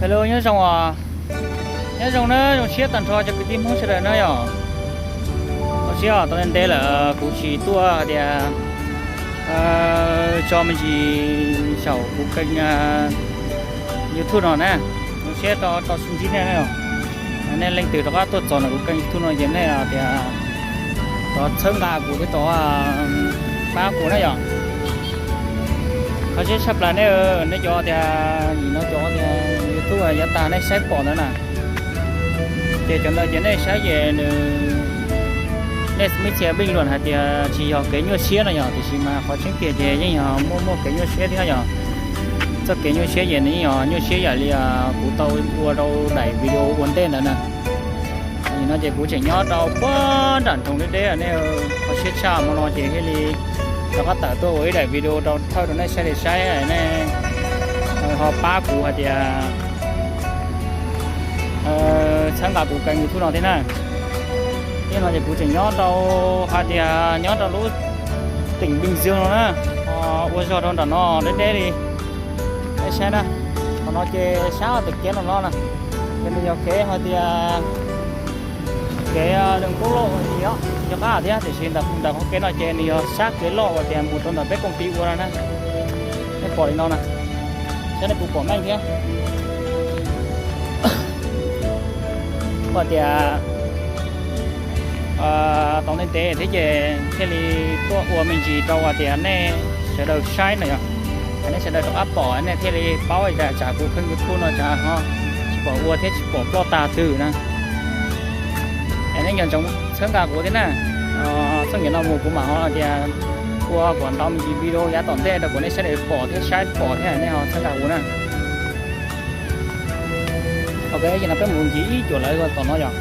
Hello, nyob zoo os. Nyob zoo na, zoo siab tag nrho cov kwv tij Hmoob sawv daws na yom. Zoo siab os, tau ntev lawm kuv tsis tuaj hais tias tso me ntsis saum kuv kênh YouTube no na. Zoo siab rau tau sib ntsib nej na yom. Nej leej twg rov qab tuaj txog ntawm kuv kênh YouTube no ces nej tias rov txhawb nqa kuv thiab rov pab kuv na yom. Qhov tseeb tshaj plaws nej, nej cov tias nim no cov tias YouTube yav tag nej saib pom ntawd na, ces cov ntawd ces nej saib ces nws, nej muaj txhia bình luận hais tias tsis yog kev nyuaj siab no yom, tiam sis mas qhov tseeb tiag ces yeej yog muaj muaj kev nyuaj siab thiab yom. Txoj kev nyuaj siab ces nws yeej yog nyuaj siab yam li kuv tau ua rau daim video ua ntej ntawd na. Nim no ces kuv tseem nyob rau puag nram nroog deb deb, nej qhov siab tshaj hmo no ces thiaj li rov qab tawm tuaj ua ib daim video rau thawj rau nej sawv daws saib, nej ho pab kuv hais tias txhawb nqa kuv kênh YouTube no thiab na. Thiab no ces kuv tseem nyob rau hais tias nyob rau lub tỉnh Bình Dương no na, ho ua zog rau nram no deb deb li. Nej saib na, qhov no ces sab tim kev no no na, ces nws yog kev hais tias kev đường quốc lộ gì đó, yog qab thiab, tiam sis ntawm qhov kev no ces nws yog sab kev loj uas tias mus rau ntawm peb công ty ua no na. Nej pom li no na, saib nej puas pom meej thiab. Ua tias tau ntev ntev thiab ces thiaj li tuaj ua me ntsis rau hais tias nej sawv daws saib no yom, nej sawv daws rov qab pom nej thiaj li paub tias tsam kuv kênh YouTube no tsam ho tsis pom ua thiab tsis pom ploj tag twg na. Es nej nco ntsoov txhawb nqa kuv thiab na. Txoj kev no mus kuv mam ho tias ua kom ntau me ntsis video yav tom ntej rau kom nej sawv daws pom thiab saib pom thiab nej ho txhawb nqa kuv na. Ok, ces no peb mus ncig ib cuam lawv tom no yom.